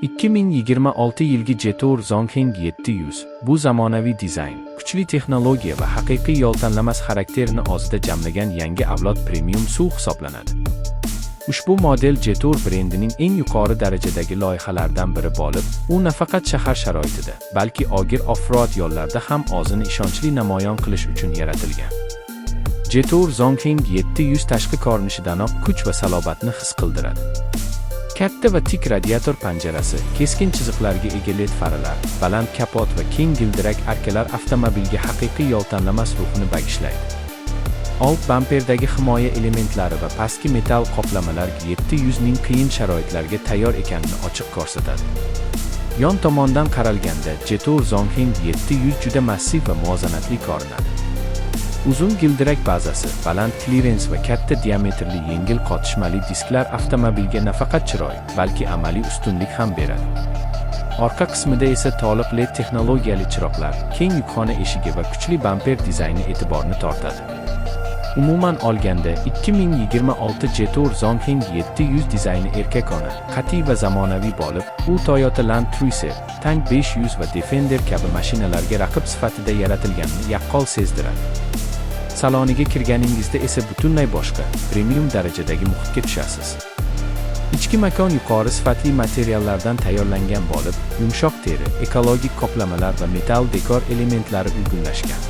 2026 yilgi Jetour Zongheng 700 bu zamonaviy dizayn, kuchli texnologiya va haqiqiy yoltanlamas xarakterni o'zida jamlagan yangi avlod premium SUV hisoblanadi. Ushbu model Jetour brendining eng yuqori darajadagi loyihalaridan biri bo'lib, u nafaqat shahar sharoitida, balki og'ir off-road yo'llarda ham o'zini ishonchli namoyon qilish uchun yaratilgan. Jetour Zongheng 700 tashqi ko'rinishidanoq kuch va salobatni his qildiradi. Katta va tik radiator panjarasi, keskin chiziqlarga ega LED faralar, baland kapot va keng gildirak arkalar avtomobilga haqiqiy yoltanlamas ruhini bag'ishlaydi. Old bamperdagi himoya elementlari va pastki metall qoplamalar 700 ning qiyin sharoitlarga tayyor ekanini ochiq ko'rsatadi. Yon tomondan qaralganda Jetour Zongheng 700 juda massiv va muvozanatli ko'rinadi. Uzun gildirak bazasi, baland klirens va katta diametrli yengil qotishmali disklar avtomobilga nafaqat chiroy, balki amaliy ustunlik ham beradi. Orqa qismida esa to'liq LED texnologiyali chiroqlar, keng yukxona eshigi va kuchli bamper dizayni e'tiborni tortadi. Umuman olganda, 2026 Jetour Zongheng 700 dizayni erkakona, qat'iy va zamonaviy bo'lib, u Toyota Land Cruiser, Tank 500 va Defender kabi mashinalarga raqib sifatida yaratilganini yaqqol sezdiradi. Saloniga kirganingizda esa butunlay boshqa, premium darajadagi muhitga tushasiz. Ichki makon yuqori sifatli materiallardan tayyorlangan bo'lib, yumshoq teri, ekologik qoplamalar va metall dekor elementlari uyg'unlashgan.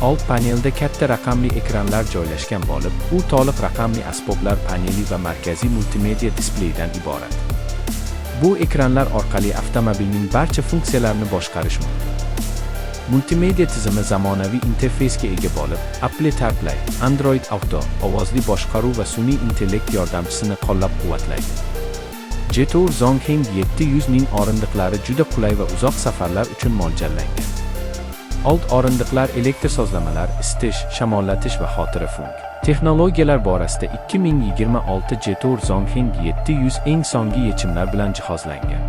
Old panelda katta raqamli ekranlar joylashgan bo'lib, u to'liq raqamli asboblar paneli va markaziy multimedia displeydan iborat. Bu ekranlar orqali avtomobilning barcha funksiyalarini boshqarish mumkin. Multimedia tizimi zamonaviy interfeysga ega bo'lib, Apple CarPlay, Android Auto, ovozli boshqaruv va sun'iy intellekt yordamchisini qo'llab-quvvatlaydi. Jetour Zongheng 700 ning o'rindiqlari juda qulay va uzoq safarlar uchun mo'ljallangan. Old o'rindiqlar elektr sozlamalar, isitish, shamollatish va xotira texnologiyalar borasida 2026 Jetour Zongheng 700 eng so'nggi yechimlar bilan jihozlangan.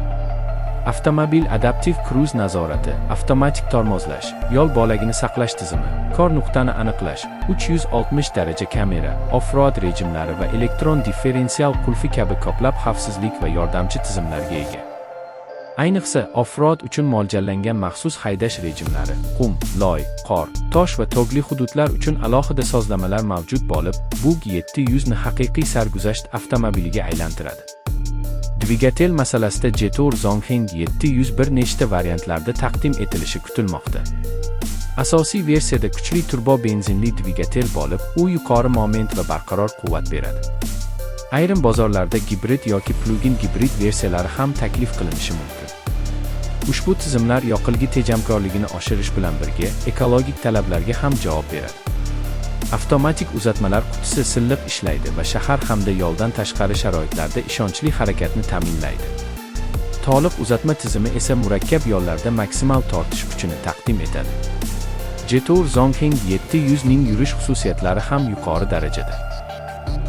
Avtomobil adaptiv kruz nazorati, avtomatik tormozlash, yo'l bo'lagini saqlash tizimi, kor nuqtani aniqlash, 360 daraja kamera, off-road rejimlari va elektron differensial qulfi kabi ko'plab xavfsizlik va yordamchi tizimlarga ega. Ayniqsa, off-road uchun mo'ljallangan maxsus haydash rejimlari, qum, loy, qor, tosh va tog'li hududlar uchun alohida sozlamalar mavjud bo'lib, bu 700 ni haqiqiy sarguzasht avtomobiliga aylantiradi. Dvigatel masalasida Jetour Zongheng 700 bir nechta variantlarda taqdim etilishi kutilmoqda. Asosiy versiyada kuchli turbo benzinli dvigatel bo'lib, u yuqori moment va barqaror quvvat beradi. Ayrim bozorlarda gibrid yoki plug-in gibrid versiyalari ham taklif qilinishi mumkin. Ushbu tizimlar yoqilg'i tejamkorligini oshirish bilan birga ekologik talablarga ham javob beradi. Avtomatik uzatmalar qutisi silliq ishlaydi va shahar hamda yo'ldan tashqari sharoitlarda ishonchli harakatni ta'minlaydi. To'liq uzatma tizimi esa murakkab yo'llarda maksimal tortish kuchini taqdim etadi. Jetour Zongheng 700 ning yurish xususiyatlari ham yuqori darajada.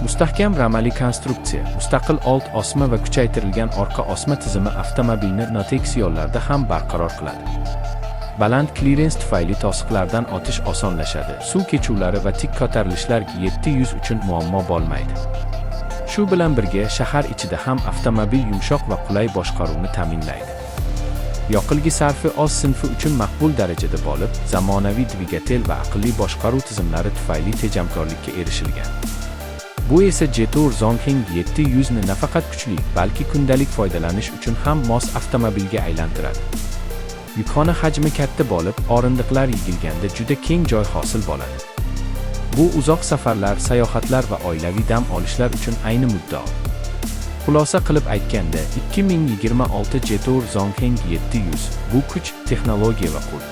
Mustahkam ramali konstruksiya, mustaqil old osma va kuchaytirilgan orqa osma tizimi avtomobilni notekis yo'llarda ham barqaror qiladi. Baland klirens tufayli to'siqlardan o'tish osonlashadi, suv kechuvlari va tik ko'tarilishlar 700 uchun muammo bo'lmaydi. Shu bilan birga shahar ichida ham avtomobil yumshoq va qulay boshqaruvni ta'minlaydi. Yoqilg'i sarfi o'z sinfi uchun maqbul darajada bo'lib, zamonaviy dvigatel va aqlli boshqaruv tizimlari tufayli tejamkorlikka erishilgan. Bu esa Jetour Zongheng 700 ni nafaqat kuchli, balki kundalik foydalanish uchun ham mos avtomobilga aylantiradi. Yukxona hajmi katta bo'lib, o'rindiqlar yig'ilganda juda keng joy hosil bo'ladi. Bu uzoq safarlar, sayohatlar va oilaviy dam olishlar uchun ayni muddao. Xulosa qilib aytganda, 2026 Jetour Zongheng 700 bu kuch, texnologiya va qul.